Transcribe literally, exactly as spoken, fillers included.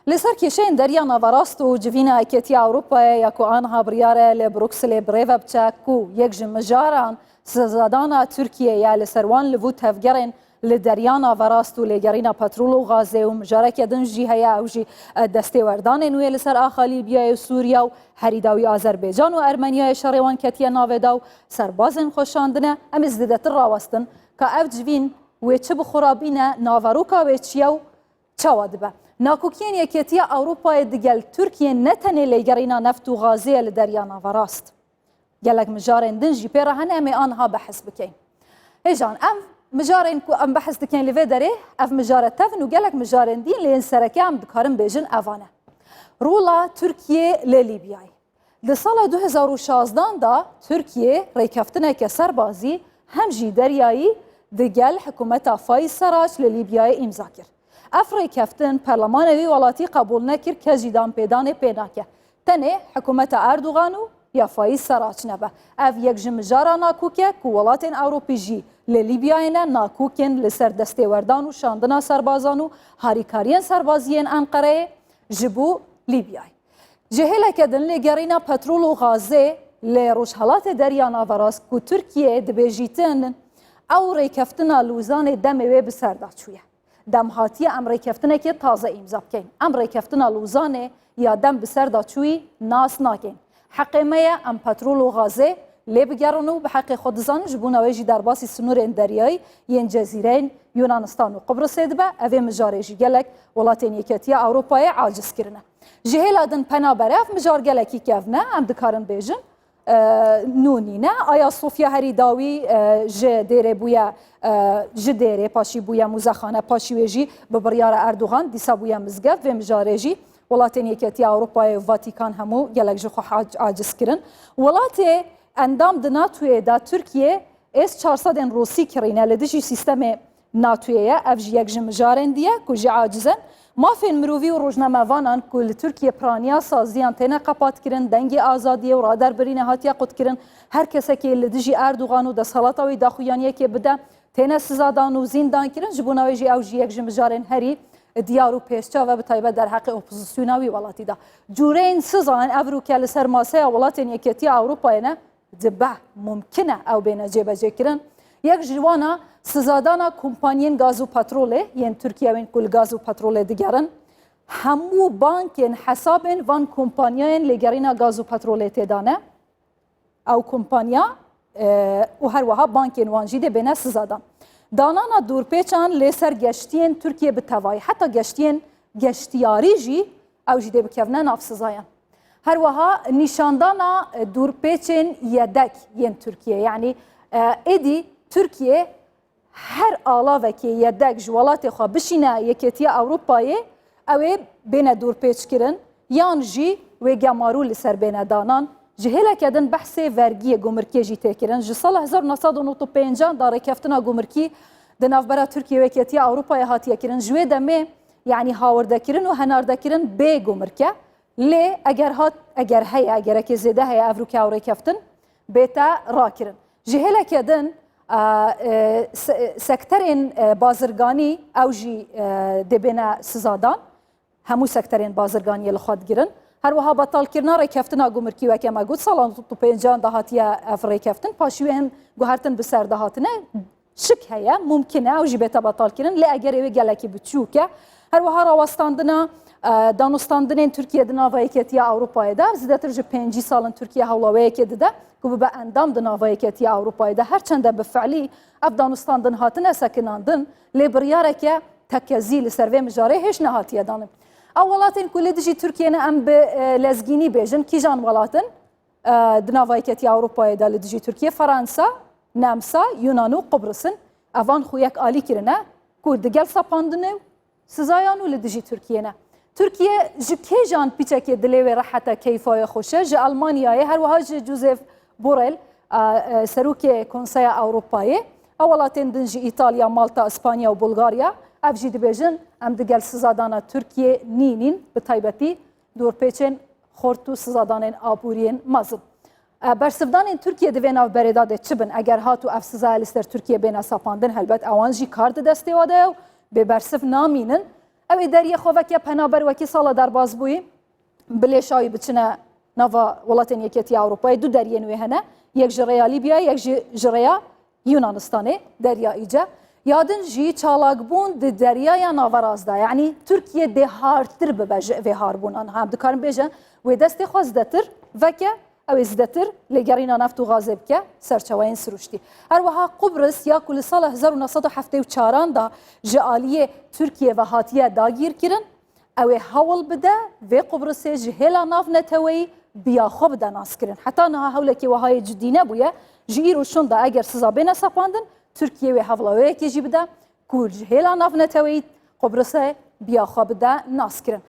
Li ser kêşeyên Derya Naverast û civîna Yekêtiya Ewropayê ya ku anha biryar e li Brukselê bi rê ve biçe ku yek ji mijaran sizadana Tirkiyê ye li ser wan li vû tevgerên li Derya Naverast û lêgerîna petrol û gazê û mijareke din jî heye, ew jî, e, destêwerdanên wê li ser axa Lîbyayê û Sûriya û herî dawî Azerbaycan û Ermeniyayê şerê wan ketiye navê de û serbazên xwe şandine. Em ê zêdetir rawestin ka ev civîn wê çi bi xwe re bîne, naveroka wê çi ye û çawa dibe. Nakokiyên Yekêtiya Ewropayê digel Tirkiyê ne tenê lêgerîna neft û gazê ye li Derya Naverast. Gelek mijarên din jî pê re hene, em ê anha behs bikeyn. Hêjan, ev mijarên ku em behs dikeyn li vê derê, ev mijare tev in û gelek mijarên din, lê yên sereke em dikarin bêjin evan e. Rola Tirkiyê li Lîbyayê. Di sala du hezar û şazdan de Tirkiye rêkeftineke serbazî hem jî deryayî digel hikûmeta Faiz Saraç li Lîbyayê îmza kir. Ev rêkeftin perlemanê wî welatî qebûl nekir, kes jî danpêdanê pê nake. Tenê hikûmeta Erdogan û ya Faiz Saraç nebe. Ev yek ji mijara nakok e ku welatên Ewropî jî li Lîbyayê ne, nakok in li ser destêwerdan û şandina serbazan û harîkariyên serbazî yên Enqereyê ji bo Lîbyayê. Ji hêleke din lêgerîna petrol û gazê li Rojhelatê Derya Naverast ku Tirkiye dibêjîtin, ew rêkeftina Lozanê demê wê bi ser de çûye. Dem hatiye em rêkeftinekê taze îmza bikeyn. Em rêkeftina Lozanê ya dem bi ser de çûyî nas nakin. Heqê me ye em petrol û gazê lê bigerin û bi heqê xwe dizanin, ji bona wê jî derbasî sinûrên deryayî yên cezîreyên Yunanistan û Qibrisê dibe. Ev ê mijarê jî gelek welatên Yeketiya Ewropayê aciz kirine. Ji hêla din penaber e, ev mijar gelekî kevn e, em dikarin bêjin, e, nû nîne. Ayasofya herî dawî, e, ji dêrê bûye, e, ji dêrê paşî bûye muzexane, paşî wê jî bi biryara Erdogan dîsa bûye mizgeft. Vê mijarê jî welatên Yeketiya Ewropayê û Vatikan hemû gelek ji xwe hac-, aciz kirin. Welatê endam di NATOyê de Tirkiye S çar sedên Rûsî kirîne li dijî sîstemê NATOyê ye. Ev jî yek ji mijarên dî ye ku jî aciz in. Mafên mirovî û rojnamevanan ku li Tirkiye piraniya saziyan têne qepatkirin, dengê azadiyê û raderbirînê hatiye qutkirin. Her kesekê li dijî Erdogan û desthilata wî daxuyaniyekê bide, têne sizadan û zîndan kirin. Ji bona wê jî ew jî yek ji mijarên herî diyar û pêşçav e, bi taybet derheqê opozisyona wî welatî de. Cûreyên sizayan ev rûke li ser maseya welatên Yeketiya Ewropayê ne, dibe mumkin e ew bêne cêbecêkirin. Yek ji wan a sizadana kompanyên gaz û petrolê yên Tirkiye, wên ku li gaz û petrolê digerin. Hemû bankên hesabên van kompanyayên lêgerîna gaz û petrolê tê de ne. Ew kompanya, e, û her wiha bankên wan jî dê bêne sizadan. Danana dorpêçan lê ser geştiyên Tirkiye bi tevayî, heta geştiyên geştiyarî jî ew jî dê bikevne nav sizayan. Her wiha nîşandana, e, dorpêçên yedek yên Tirkiye, yanî, e, êdî Tirkiye her alavekê yedek ji welatê xwe bişîne Yekêtiya Ewropayê, ew ê bêne dorpêçkirin yan jî wê gemarû li ser bêne danan. Ji hêleke din behsê vergiyê gumirkiyê jî tê kirin. Ji sala hezar û neh sed û nod û pêncan de rêkeftina gumirkî di navbera Tirkiye û Yekêtiya Ewropayê hatiye kirin. Ji wê demê, yanî hawirdekirin û henardekirin bê gumirk e. Lê eger hat, eger heye, egerekê zêde heye ev rûke ew rêkeftin bête rakirin. Ji hêleke din, a, e, se-, sekterên, e, bazirganî ew jî, e, dê bêne sizadan. Hemû sekterên bazirganiyê li xwe digirin. Her wiha betalkirina rêkeftina gumirkî, weke me got, sala nod û pêncan de hatiye ev rêkeftin. Paşî wê hin guhertin bi ser de hatine. Şik heye, mumkin e ew jî bête betalkirin, lê egerê wê gelekî biçûk e. Her wiha rawestandina, e, danûstandinên Tirkiye di nava Yekêtiya Ewropayê de, zêdetir ji pêncî sal in Tirkiye hewla wê yekê dide ku bibe endam di nava Yekêtiya Ewropayê de. Her çende bi fiilî ev danûstandin hatine sekinandin, lê biryareke tekezî li ser vê mijarê hêj nehatiye danin. Ew welatên ku li dijî Tirkiye ne, em bi, e, lezgînî bêjin, kîjan welat in? E, di nava Yeketiya Ewropayê de li dijî Tirkiye, Fransa, Nemsa, Yunan û Qubris in. Evan xwe yek alî kirine ku digel sepandinê û sizayan û li dijî Tirkiye ne. Tirkiye ji kêjan pîçekê dilê wê rehet e, keyfa wê xweş e? Ji Almanyayê, her wiha ji Josep Borrell, e, e, serokê Konseya Ewropayê, ew welatên din jî Îtalya, Malta, Îspanya û Bulgarya, ev jî dibêjin, em digel sizadana Tirkiye nînîn, bi taybetî dorpêçên xurt û sizadanên aboriyên mezin. E, bersivdanên Tirkiye di vê navberê de dê çi bin? Eger hat û ev sizaya li ser Tirkiye bêne sepandin, helbet ewan jî kar di destê we de ye û bê bersiv namînin. Ew ê deriyê xwe veke penaber wekî sala derbazbûyî, bi lêşawî biçine nava welatên Yekêtiya Ewropayê. Du deriyên wê hene, yek ji rêya Lîbyayê, yek jî ji rêya Yunanistanê, Derya Îce. Ya din jî çalakbûn di Deryaya Naverast de, yanî Tirkiye dê hartir bibe ji vê harbûnan. Em dikarin bêjin, wê destê xwe zidetir veke, ew ê zidetir lêgerîna neft û gazê bike ser çaweyên sirûştî. Her wiha Qubris ya ku li sala hezar û neh sed û heftê û çaran de ji aliyê Tirkiye ve hatiye dagîrkirin, ew ê hewl bide vê Qubrisê ji hêla navneteweyî biya xwe bide naskirin. Heta niha hewlekî wiha yê cidî nebûye. Ji îro şûn de eger siza bêne sepandin, Tirkiye wê hewla wê yekê jî bide ku ji hêla navneteweyî Qubrisê biya xwe bide naskirin.